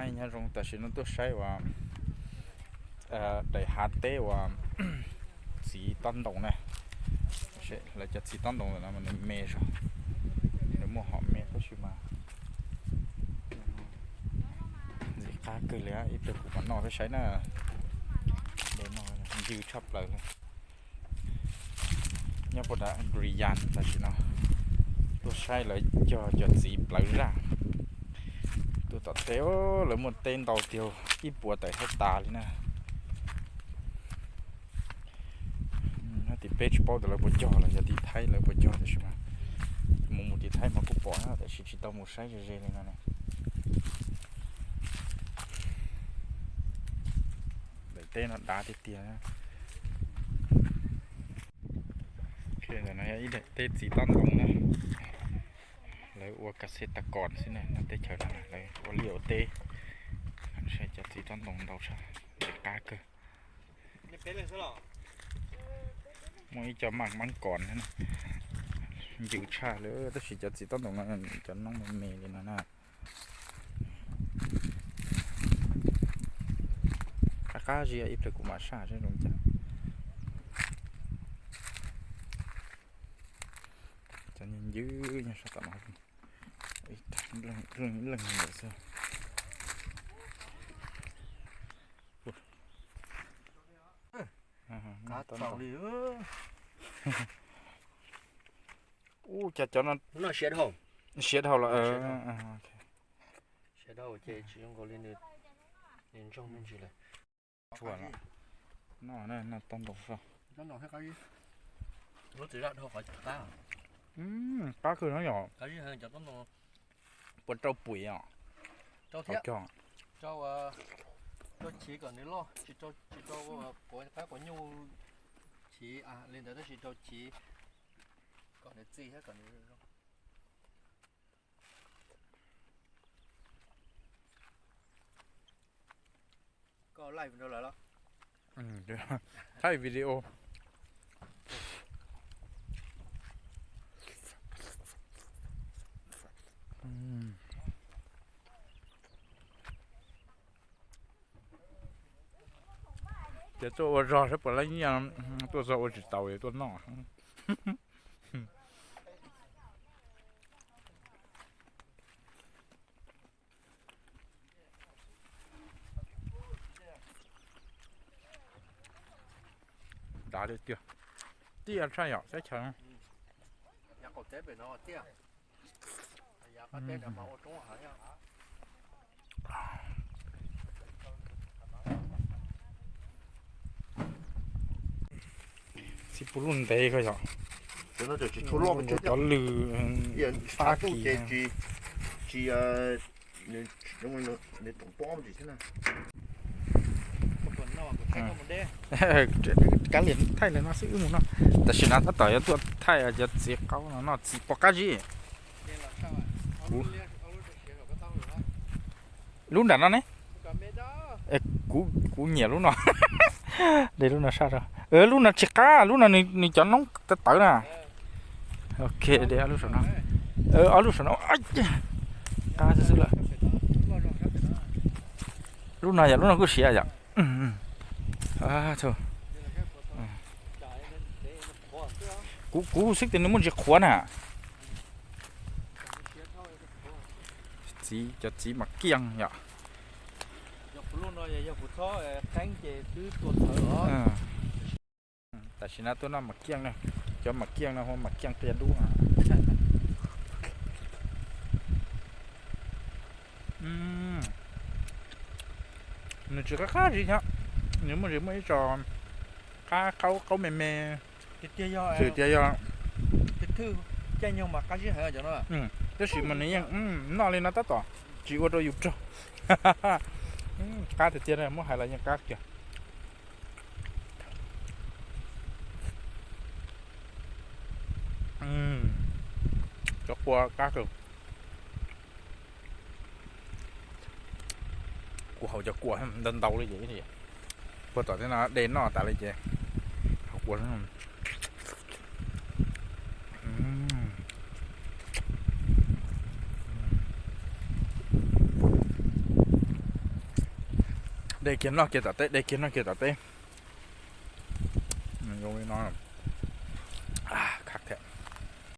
Nyob zoo, tam sim no tuaj saib uas daim hav teb uas txiv tob ntoo na. Lawv cov txiv tob ntoo ntawm no mas nws me zog, nws muaj hom me tab sis mas ntxim qab kawg li, ib pliag kuv mam noj peb saib na. Ncw tshaj plaws li. Nyob puag nram Griyan tam sim no tuaj saib lawv cog cov txiv plawv zaj. Tuaj tom teb lawv muaj teb ntau tiag, ib puas tawm hais tas li na. Tim peb tsis paub tias lawv puas cog los yog tim Thaib lawv puas cog, tab sis mas mus mus tim Thaib mas kuj pom na, tab sis tsis tau mus saib ze ze li no ne. Daim teb no dav tiag tiag. Ntawm no yog ib daim teb txiv tob ntoo na. Lawv ua kas xes tas kos xwb na, no teb chaws no lawv ua liaj ua teb. Saib cov txiv tob ntoo ntau tshaj, qab kawg. Muaj ib co maj mab kos thiab na, ncw tshaj li, tab sis cov txiv tob ntoo no cov noob me me li no na. Qab qab zib, ib pliag kuv mam saj seb zoo cas. Cov ncw ncw nyob sab tom no, leej ntawd xwb. Ua cas cov no siav dhau los, siav dhau ces tsis zoo nkaus li nws ntsoog me ntsis lawm. Tsuas los, no no tau ntoo so. Lub txiv zaj dhau qhov qab. Qab kawg no yom. Puas rau pui os? Rau thiab. Rau, rau chiv kom nws loj, tsis rau, tsis rau quav qab quav nyuj chiv li ntawd, tab sis rau chiv kom nws txi thiab kom nws zoo. Koj live rau lawv los? Thaij video. Ces tuaj ua zog saib puas laib nyiaj, tuaj zog ua tsis taus es tuaj noj. Dav li tiag, tiaj tshaj yom teb chaws. Txi pub lub ntev ko yom. Cov lws fab kis. Kav liam thaij li no xwb wb mus noj. Tam sim no tab tom yuav tuaj thaij cov txiv qaub no noj txiv pom qab zib. Lub nram no ne. Kuv nyiam lub no. De lub no saj rau. Lub no tsis qab, lub no nws cov noob tawv tawv na. Ok, de ob lub saum no. Ob lub saum no. Qab xwb xwb lawm. Lub no yom, lub no kuj siav yom. Kuv, kuv xwb tias nws muaj ntsis qhuav na. Txiv, cov txiv mas kiaj yom. Tam sim no tuaj noj mas kiaj na, cov mas kiaj no hu mas kiaj qia dub. Nws tsis qab qab zis thiab, nws muaj zis muaj ib co qab qaub qaub me me. Tiag tiag yog, tiag tiag yog. Caij nyoog mas qab zib heev cov no. Tab sis mas nws yeej noj li no tab tom tsis ua rau yus raug. Qab tiag tiag, muab hais los yeej qab kiag. Cov kua qab kawg. Kuv haus cov kua ntau ntau li ces, puag tom tej no de noj tas li ces haus kua. Cov, De kiag noj kiag tom teb, de kiag noj kiag tom teb. Zoo li no.